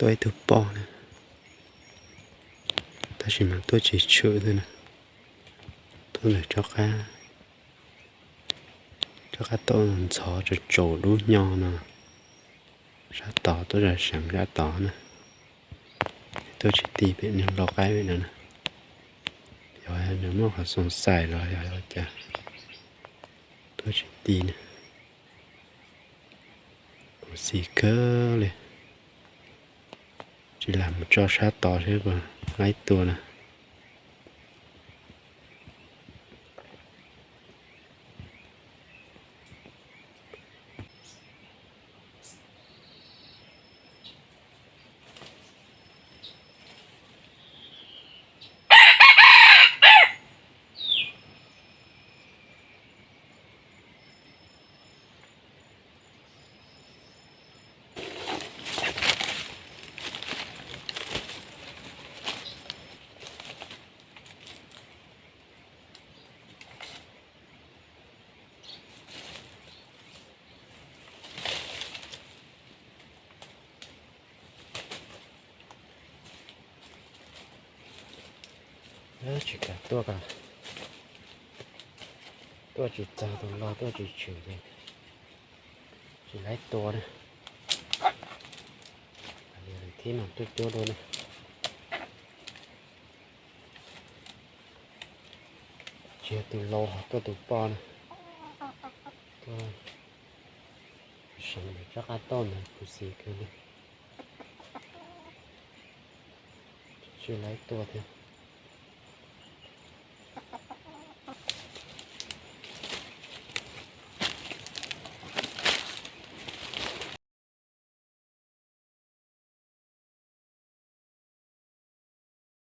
Tuaj ib tug poj na, tab sis mas tuaj tsis tshwm xwb na. Tuaj ntawm tsob qab, tsob qab tauj ntxhov tsaus tsaus dub hnyo no, sab tod tuaj zam seev sab tod na. Tuaj tsis ti pem niag lau qaib pem no na. Yog nws muaj qhov xoom xais los yog ua cas tuaj tsis ti na. Khuv xim kawg li. Tsis lam mus tso sab tod seb puas laib tua na. Tsis kam tuaj, tuaj tsis txog tus lau tuaj tsis tshwm ces tsis laib tua na. Thib no tuaj cuab dua na. Tsis yog tus lau ho tuaj tus poj na. Tuaj seev ntawm tsob qab tauj ntawd khuv xim kawg li. Tsis laib tua thiab.